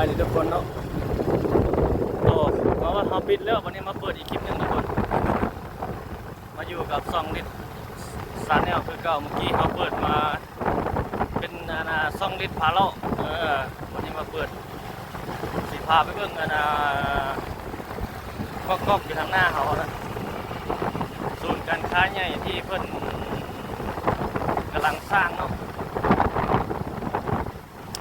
ນີ້ທຸກຄົນເນາະ ໂອ້ ເພາະວ່າເຮົາປິດແລ້ວ ບັດນີ້ມາເປີດອີກຄລິບໜຶ່ງທຸກຄົນ ມາຢູ່ກັບຊ່ອງລິດ Channel ຄືເກົ່າ. ເມື່ອກີ້ເຮົາເປີດມາເປັນ ອັນນ່າ ຊ່ອງລິດພາເລາະ ເອີ ວັນນີ້ມາເປີດ ຊິພາໄປເບິ່ງ ອັນນ່າ ກອກໆ ຢູ່ທາງໜ້າເຮົານະ ສູນການຄ້າໃຫຍ່ທີ່ເພິ່ນກຳລັງສ້າງເນາະ.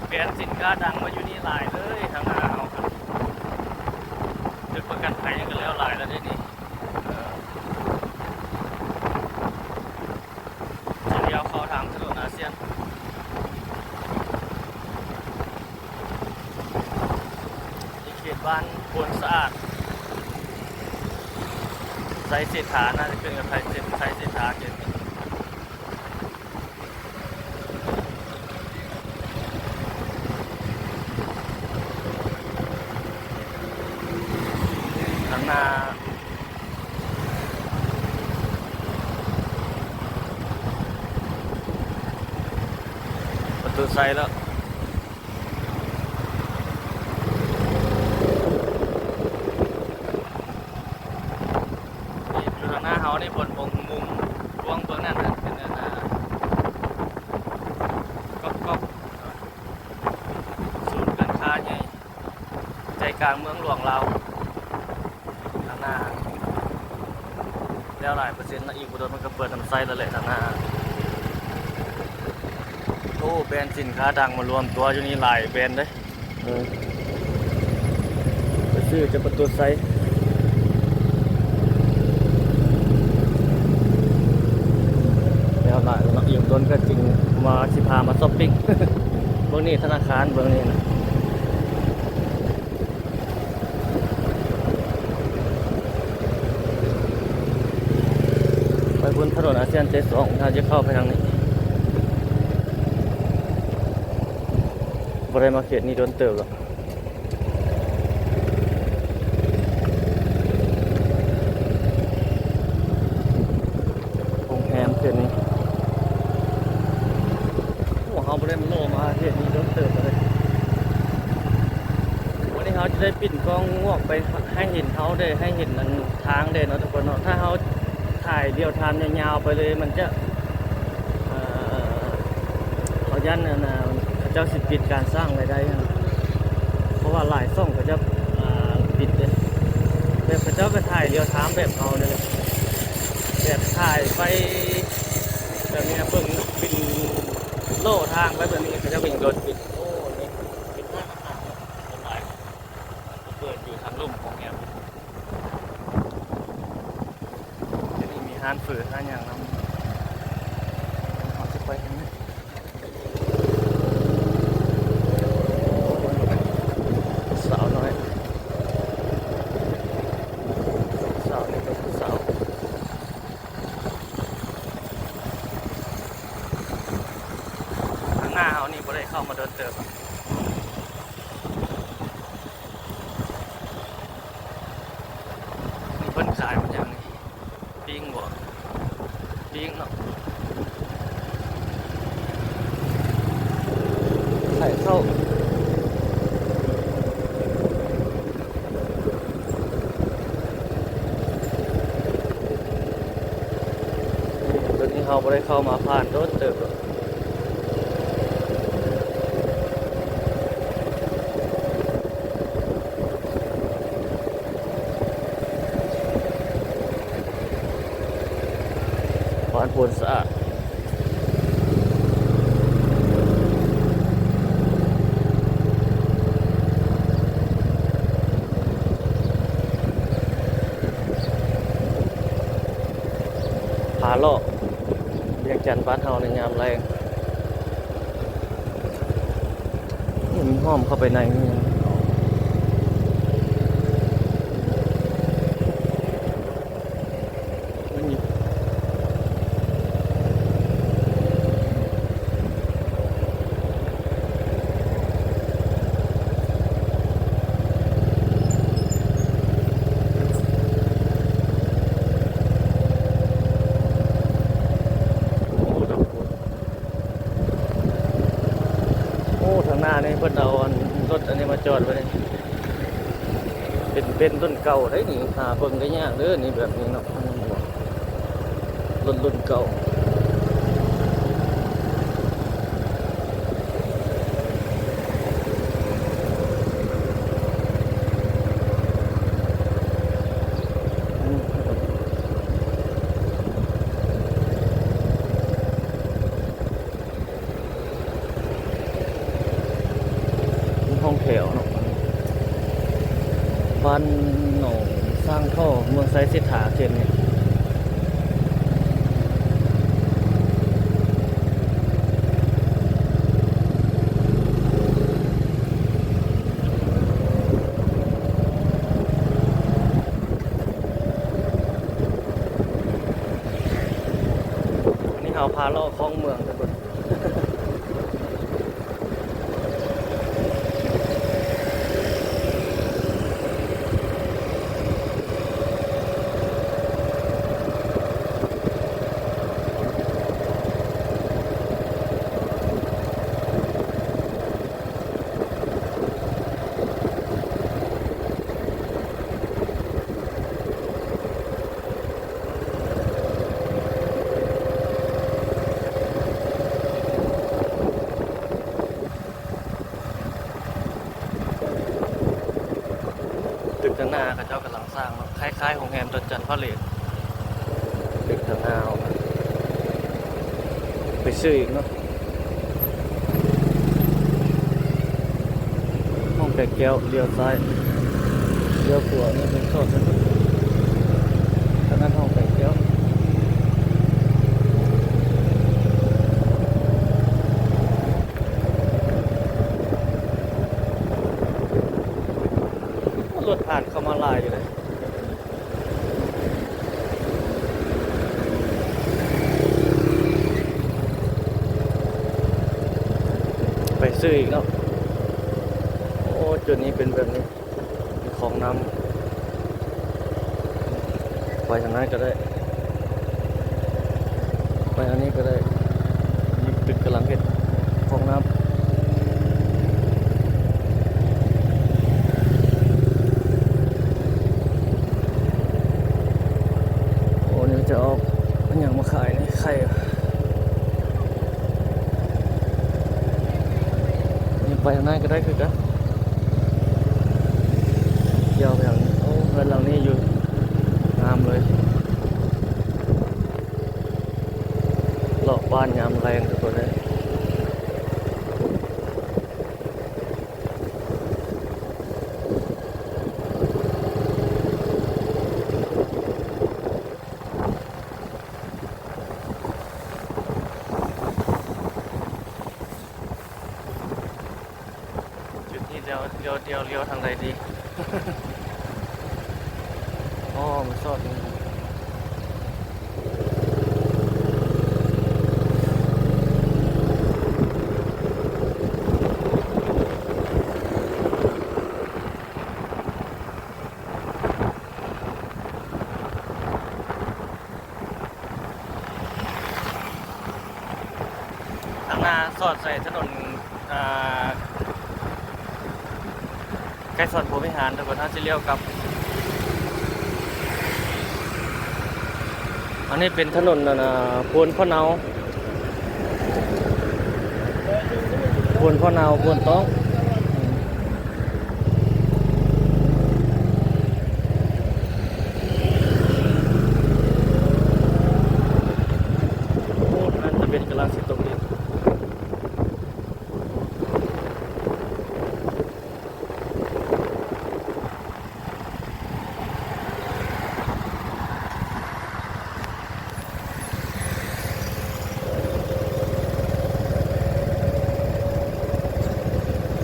ແບຣນສິນຄ້າດັງມາຢູ່ນີ້ຫຼາຍເລີຍ ທາງໜ້າເຮົາ ຕຶກປະກັນໄພຫຍັງກໍແລ້ວຫຼາຍແລ້ວເດ້ນີ້ ເອີ ຊິລ້ຽວເຂົ້າທາງຖະໜົນອາຊຽນ ທີ່ເຂດບ້ານໂພນສະອາດ ໄຊເສດຖາ ໜ້າຈະເປັນກັບໄຊເສດ ໄຊເສດຖາເຂດນີ້. ທາງໜ້າປະຕູໄຊແລ້ວ. ນີ້ຢູ່ທາງໜ້າເຮົານີ້ ບ່ອນມຸງ ມຸງກວ້າງເບິ່ງນັ້ນນະ ເປັນອັນນ່າ ກອກໆ ສູນການຄ້າໃຫຍ່ໃຈກາງເມືອງຫຼວງລາວ. ທາງໜ້າແລ້ວຫຼາຍເປີເຊັນລະ ອີກບໍ່ດົນມັນກໍເປີດນຳໃຊ້ແລ້ວແຫຼະທາງໜ້າ. ໂອ້ ແບຣນສິນຄ້າດັງມາລວມຕົວຢູ່ນີ້ຫຼາຍແບຣນເດ້. ເອີ ໄປຊື້ຈາກປະຕູໄຊ ແລ້ວຫຼາຍແລ້ວເນາະ ອີກບໍ່ດົນກໍຈຶ່ງມາ ຊິພາມາຊັອບປິງ. ເບິ່ງນີ້ທະນາຄານ ເບິ່ງນີ້ນະ. ໄປພຸ້ນ ຖະໜົນອາຊຽນເຈສອງ ຖ້າຈະເຂົ້າໄປທາງນີ້ ບໍ່ໄດ້ມາເຂດນີ້ດົນເຕີບແລ້ວ. ໂຮງແຮມເຂດນີ້ ໂອ້ ເຮົາບໍ່ໄດ້ມາໂລມາເຂດນີ້ດົນເຕີບແລ້ວເດ້. ວັນນີ້ເຮົາຈະໄດ້ປິ່ນກ້ອງງວກໄປໃຫ້ເຫັນເຮົາເດ້ ໃຫ້ເຫັນອັນທາງເດ້ເນາະທຸກຄົນເນາະ. ຖ້າເຮົາຖ່າຍລຽວທາມຍາວໆໄປເລີຍ ມັນຈະ ເອີ ເຮົາຢ້ານອັນນ່າ ເຂົາເຈົ້າຊິປິດການສ້າງລາຍໄດ້ຫັ້ນ ເພາະວ່າຫຼາຍຊ່ອງເຂົາເຈົ້າ ອ່າ ປິດເດ້. ແບບເຂົາເຈົ້າກໍຖ່າຍລຽວທາມແບບເຮົານີ້ແຫຼະ ແບບຖ່າຍໄປແບບນີ້ນະ ເບິ່ງ ບິນໂລທາງໄປແບບນີ້ ເຂົາເຈົ້າກໍຍັງໂດນປິດ. ໂອ້ ນີ້ເປັນຮ້ານອາຫານສ່ວນຫຼາຍ ເປີດຢູ່ທາງລຸ່ມຂອງແຮມ. ທີ່ນີ້ມີຮ້ານເຝີຮ້ານຫຍັງນຳ. ເຮົາຊິໄປທາງໃດ? ສາວນ້ອຍ ສາວນີ້ກໍຜູ້ສາວ. ທາງໜ້າເຮົານີ້ບໍ່ໄດ້ເຂົ້າມາດົນເຕີບ. ນີ້ເພິ່ນຂາຍມັນຫຍັງນີ້? ປີ້ງບໍ່? ປີ້ງເນາະ. ຂາຍເຂົ້າ. ໂຕນີ້ເຮົາບໍ່ໄດ້ເຂົ້າມາຜ່ານດົນເຕີບແລ້ວ. ບ້ານໂພນສະອາດ. ພາເລາະວຽງຈັນບ້ານເຮົາໃນຍາມແລງ. ມັນຫ້ອມເຂົ້າໄປໃນນີ້. ໂອ້ ທາງໜ້ານີ້ເພິ່ນເອົາອັນ ລົດອັນນີ້ມາຈ ເປັນລຸ້ນເກົ່າໄດ໋ນີ້ ຫາເບິ່ງໄດ້ຍາກເດີນີ້ ແບບນີ້ເນາະ ລົດລຸ້ນເກົ່າ. ຫ້ອງແຖວເນາະ ບ້ານໜອງຊ້າງທໍ່ ເມືອງໄຊເສດຖາ ເຂດນີ້. ນີ້ເຮົາພາເລາະຄອງເມືອງທຸກຄົນ. ຕຶກທາງໜ້າເຂົາເຈົ້າກຳລັງສ້າງເນາະ ຄ້າຍໆໂຮງແຮມດອນຈັນພາເລດ. ຕຶກທາງໜ້າ ໄປຊື້ອີກເນາະ. ຫ້ອງໄກ່ແກ້ວ ລ້ຽວຊ້າຍ ລ້ຽວຂວາ ນີ້ເປັນຊອດທາງນັ້ນ ຫ້ອງໄກ່ແກ້ວ. ລົດຜ່ານເຂົ້າມາຫຼາຍຢູ່ເດ້. ໄປຊື້ອີກເນາະ. ໂອ້ ຈຸດນີ້ເປັນແບບນີ້ ຄອງນ້ຳ ໄປທາງນັ້ນກໍໄດ້ ໄປທາງນີ້ກໍໄດ້. ນີ້ຕຶກກຳລັງເຮັດຄອງນ້ຳ. ໂອ້ ນີ້ຈະເອົາຫຍັງມາຂາຍນີ້ ໄຂ່. ນີ້ໄປທາງນັ້ນກໍໄດ້ຄືກັນ ກ່ຽວແຖວນີ້. ໂອ້ ເຮືອນຫຼັງນີ້ຢູ່ ງາມເລີຍ ເລາະບ້ານຍາມແລງທຸກຄົນເອີຍ. ຈຸດນີ້ ລ້ຽວ ລ້ຽວ ລ້ຽວ ລ້ຽວທາງໃດດີ? ອໍ ມັນຊອດນີ້. ທາງໜ້າສອດໃສ່ຖະໜົນ ອ່າ ໄກສອນພົມວິຫານ ແຕ່ວ່າເຮົາຊິລ້ຽວກັບ. ອັນນີ້ເປັນຖະໜົນ ອັນນ່າ ໂພນພະເນົາ ໂພນພະເນົາ ໂພນຕ້ອງ. ໂອ້ ນັ້ນຈະເປັນກຳລັງຊິຕົກດິນ. ໂ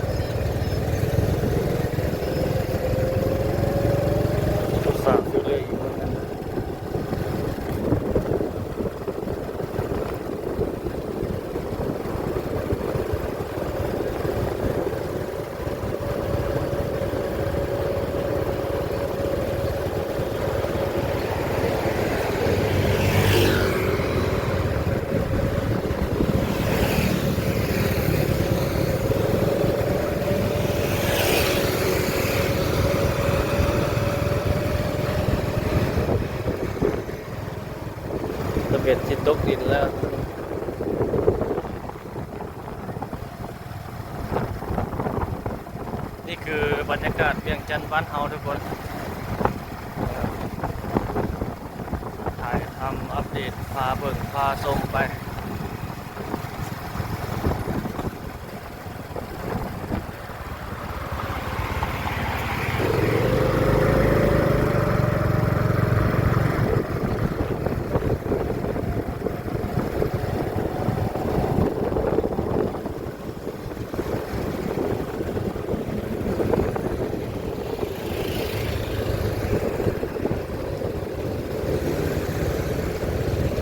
ເປັນຊິຕົກດິນແລ້ວ. ນີ້ຄືບັນຍາກາດວຽງຈັນບ້ານເຮົາທຸກຄົນ. ຖ່າຍທຳອັບເດດ ພາເບິ່ງພາຊົມໄປ.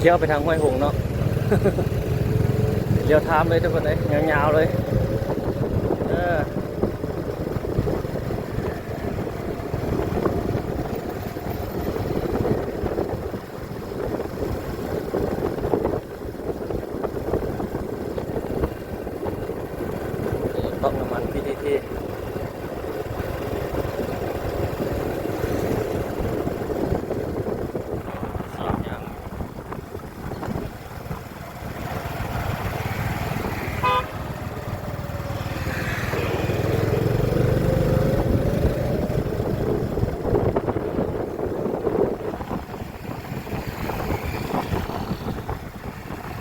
ທ່ຽວໄປທາງຫ້ວຍຫົງເນາະ ລ້ຽວທາມເລີຍທຸກຄົນເອີຍ ຍາວໆເລີຍ ເອີ. ປ້ຳນ້ຳມັນ ພີທີທີ ສາມຢ່າງ.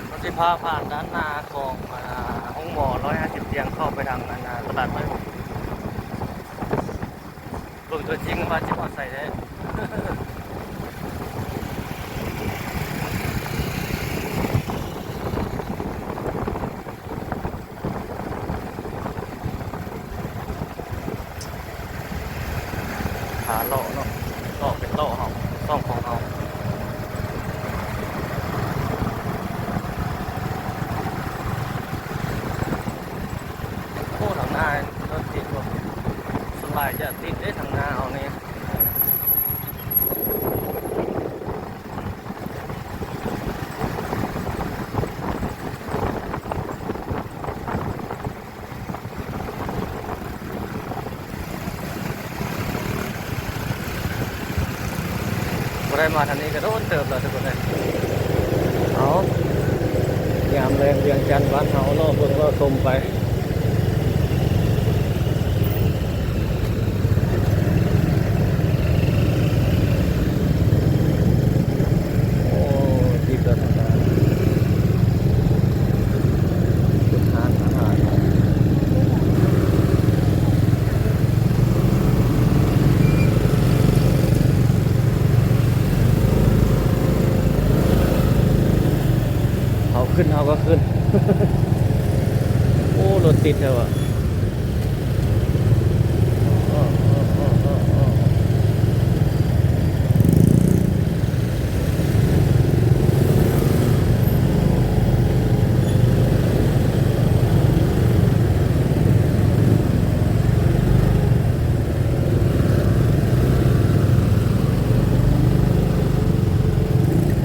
ເຮົາຊິພາຜ່ານດ້ານໜ້າຂອງ ອາ ໂຮງໝໍຮ້ອຍຫ້າສິບຕຽງ ເຂົ້າໄປທາງ ອັນ ຕະຫຼາດໄຟຫົງ ເບິ່ງຕົວຈິງວ່າຊິຮອດໃສແທ້. ຫາເລາະເນາະ ເລາະເປັນເລາະເຮົາ ຊ່ອງຂອງເຮົາ. ໂອ້ ທາງໜ້າລົດຕິດບໍ່? ສ່ວນຫຼາຍຈະຕິດເດ້ ທາງໜ້າເຮົານີ້. ບໍ່ໄດ້ມາທາງນີ້ກໍໂດນເຕີບແລ້ວທຸກຄົນເອີຍ. ເອົາ ຍາມແລງວຽງຈັນບ້ານເຮົາ ເລາະເບິ່ງເລາະຊົມໄປ. ໂອ້ ຕິດແລ້ວທາງໜ້າ ເປັນຮ້ານອາຫານ ເຮົາຂຶ້ນເຮົາກໍຂຶ້ນ. ໂອ້ ລົດຕິດແທ້ວ່າ.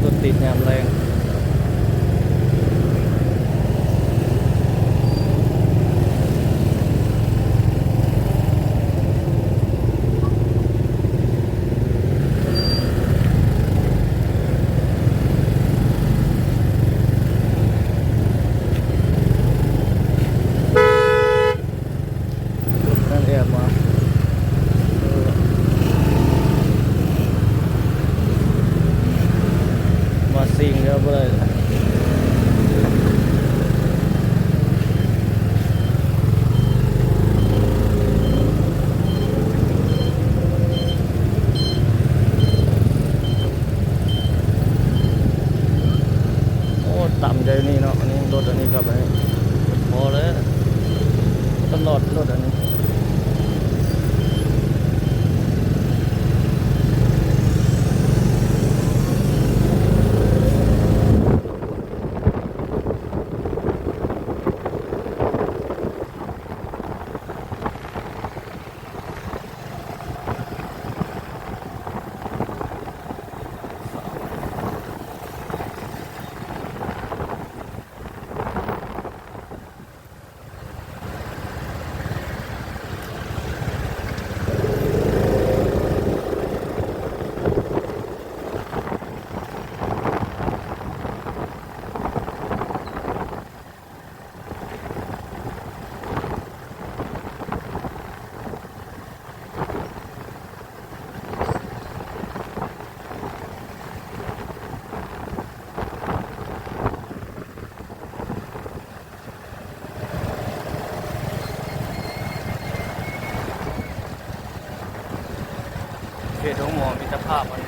ລົດຕິດຍາມແລງ. ນັ້ນແອບມາ ເອີ ມາຊິງແລ້ວບໍ່ໄດ້. ໂອ້ ຕ່ຳໃດນີ້ເນາະ ອັນນີ້ລົດອັນນີ້ກໍໄປ ພໍແລ້ວ ຕະຫຼອດລົດອັນນີ້. ໂ ສະພາບມັນ.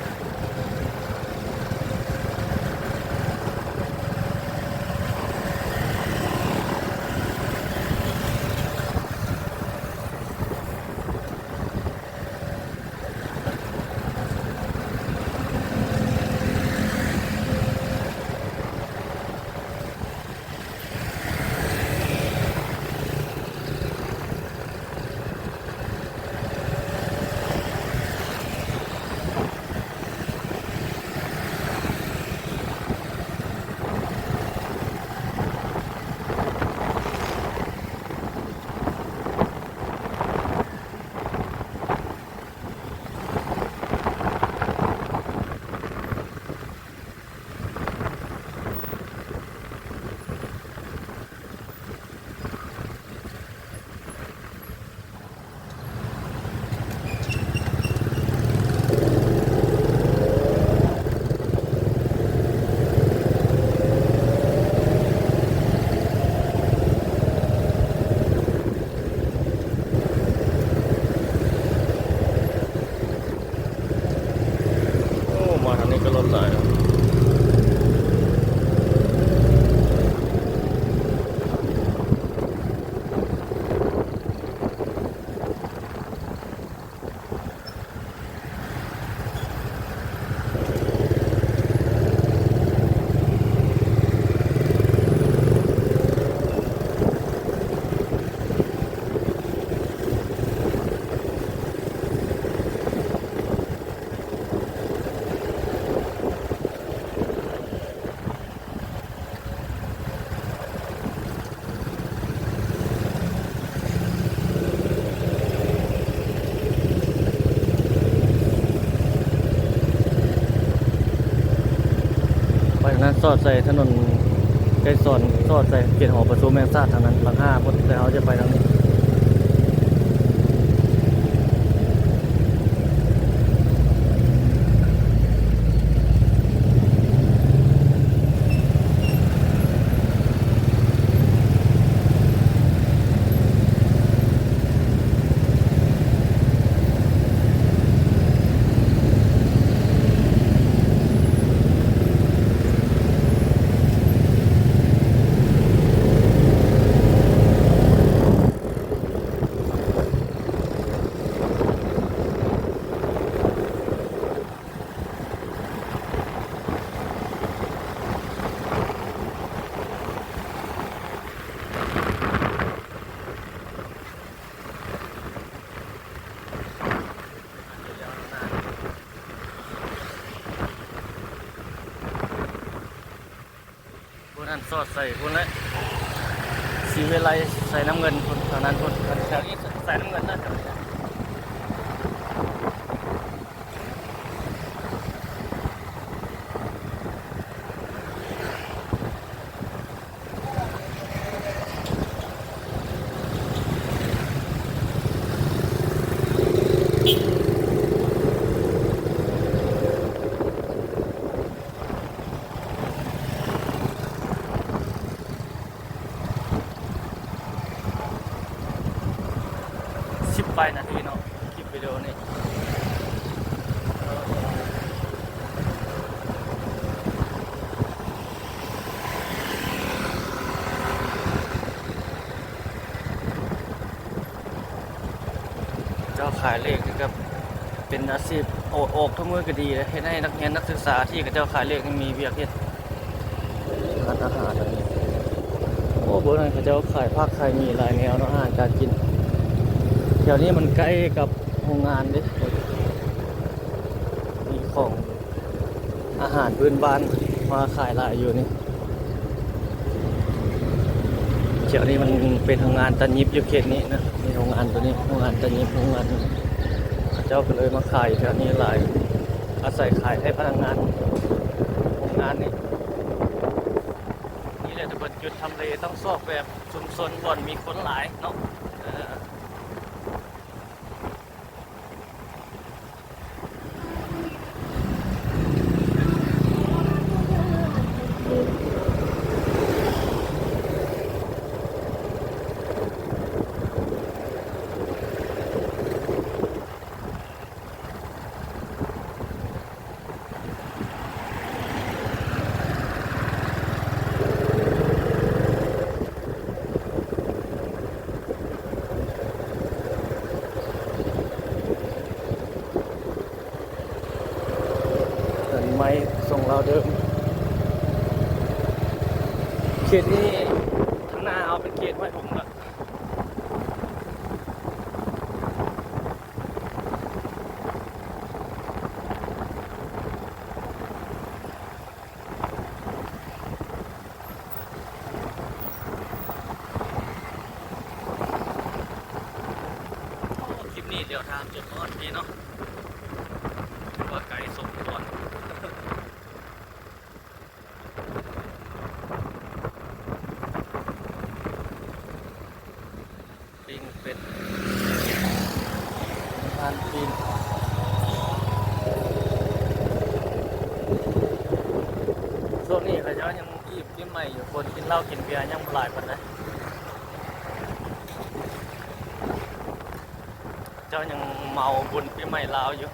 ໂອ້ ມາທາງນີ້ກໍລົດຫຼາຍ. ໄປທາງນັ້ນ ສອດໃສ່ຖະໜົນໄກສອນ ສອດໃສ່ເຂດຫໍປະຊຸມແຫ່ງຊາດທາງນັ້ນ ຫຼັງຫ້າພຸ້ນ ແຕ່ເຮົາຈະໄປທາງນີ້. ຜູ້ນັ້ນສອດໃສ່ພຸ້ນແຫຼະ ສີວິໄລ ໃສ່ນ້ຳເງິນພຸ້ນ ທາງນັ້ນພຸ້ນ ແຖວນີ້ໃສ່ນ້ຳເງິນນະ ແຖວນີ້ນະ. ສິບປາຍນາທີເນາະ ຄລິບວິດີໂອນີ້. ເຈົ້າຂາຍເລກນີ້ກໍເປັນອາຊີບ ອອກ ອອກທຸກມື້ກໍດີເດ້ ເຮັດໃຫ້ນັກຮຽນນັກສຶກສາທີ່ເຂົາເຈົ້າຂາຍເລກນີ້ມີວຽກເຮັດ. ຮ້ານອາຫານ ໂອ້ ເບິ່ງນັ້ນ ເຂົາເຈົ້າຂາຍຜັກຂາຍໝີ່ຫຼາຍແນວເນາະ ອາຫານການກິນ. ແຖວນີ້ມັນໃກ້ກັບໂຮງງານເດ້ ມີຂອງ ອາຫານພື້ນບ້ານມາຂາຍຫຼາຍຢູ່ນີ້. ແຖວນີ້ມັນເປັນໂຮງງານຕັດຫຍິບຢູ່ເຂດນີ້ນະ ມີໂຮງງານຕົວນີ້ ໂຮງງານຕັດຫຍິບ ໂຮງງານ ເຂົາເຈົ້າກໍເລີຍມາຂາຍແຖວນີ້ຫຼາຍ ອາໄສຂາຍໃຫ້ພະນັກງານໂຮງງານນີ້. ນີ້ແຫຼະທຸກຄົນ ຈຸດທຳເລຕ້ອງຊອກແບບຊຸມຊົນບ່ອນມີຄົນຫຼາຍເນາະ ເອີ. ເ ໄມ້ສົ່ງລາວເດີມ. ເຂດນີ້ທາງໜ້າເຮົາເປັນເຂດຫ້ວຍຫົງລະ. ຄລິບນີ້ລຽວທາງຈົນຮອດພີ້ເນາະ ຖືວ່າໄກສົມຄວນ. ປີ້ງເປັດ ຮ້ານປີ້ງ. ຊ່ວງນີ້ເຂົາເຈົ້າຍັງອີ່ມປີໃໝ່ຢູ່, ຄົນກິນເຫຼົ້າກິນເບຍຍັງບໍ່ຫຼາຍປານໃດ, ເຈົ້າຍັງເມົາບຸນປີໃໝ່ລາວຢູ່.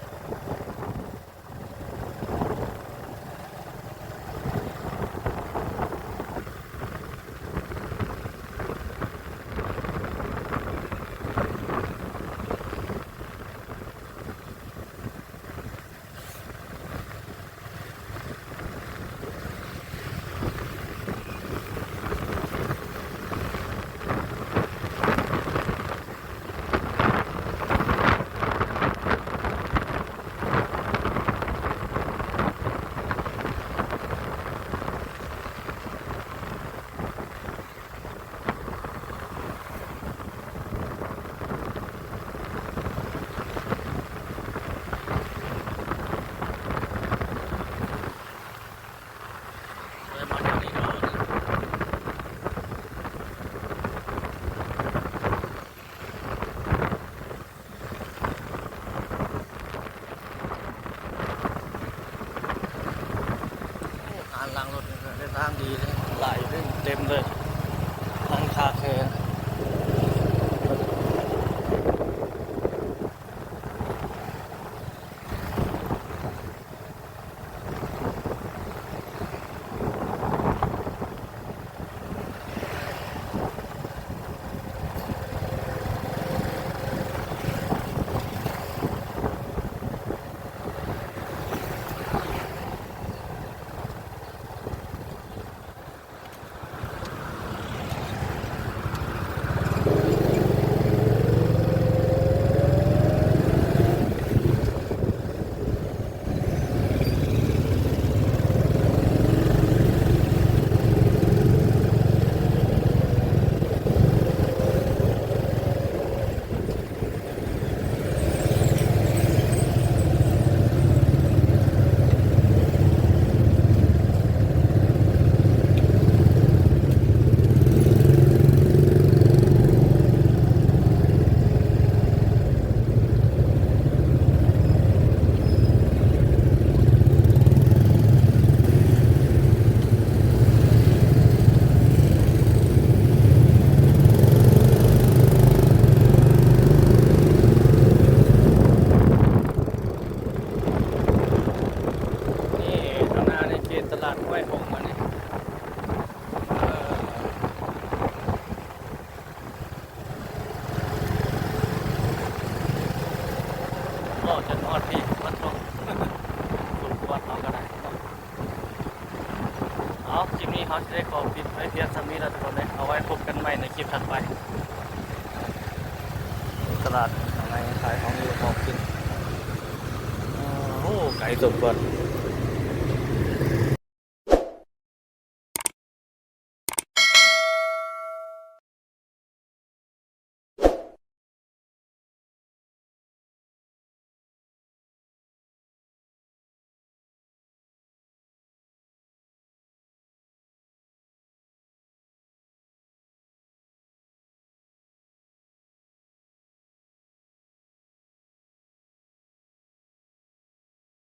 ໂອ້ ຮ້ານລ້າງລົດນີ້ເດີ ທາງດີເດ້ ຫຼາຍເດ້ ເຕັມເລີຍ ຮ້ານຄາເຄ. ນີ້ທາງໜ້ານີ້ເຂດຕະຫຼາດຫ້ວຍຫົງອັນນີ້ ເອີ ເລາະຈົນຮອດພີ້ ວັດຫຼວງ ສົມຄວນເຮົາກໍໄດ້ເນາະ. ເອົາ ຄລິບນີ້ເຮົາຊິໄດ້ຂໍປິດໄວ້ພຽງສ່ຳນີ້ລະທຸກຄົນເດີ ເອົາໄວ້ພົບກັນໃໝ່ໃນຄລິບຖັດໄປ. ຕະຫຼາດຂ້າງໃນຂາຍຂອງຢູ່ ຂອງກິນ. ໂອ້ ໄກສົມຄວນ.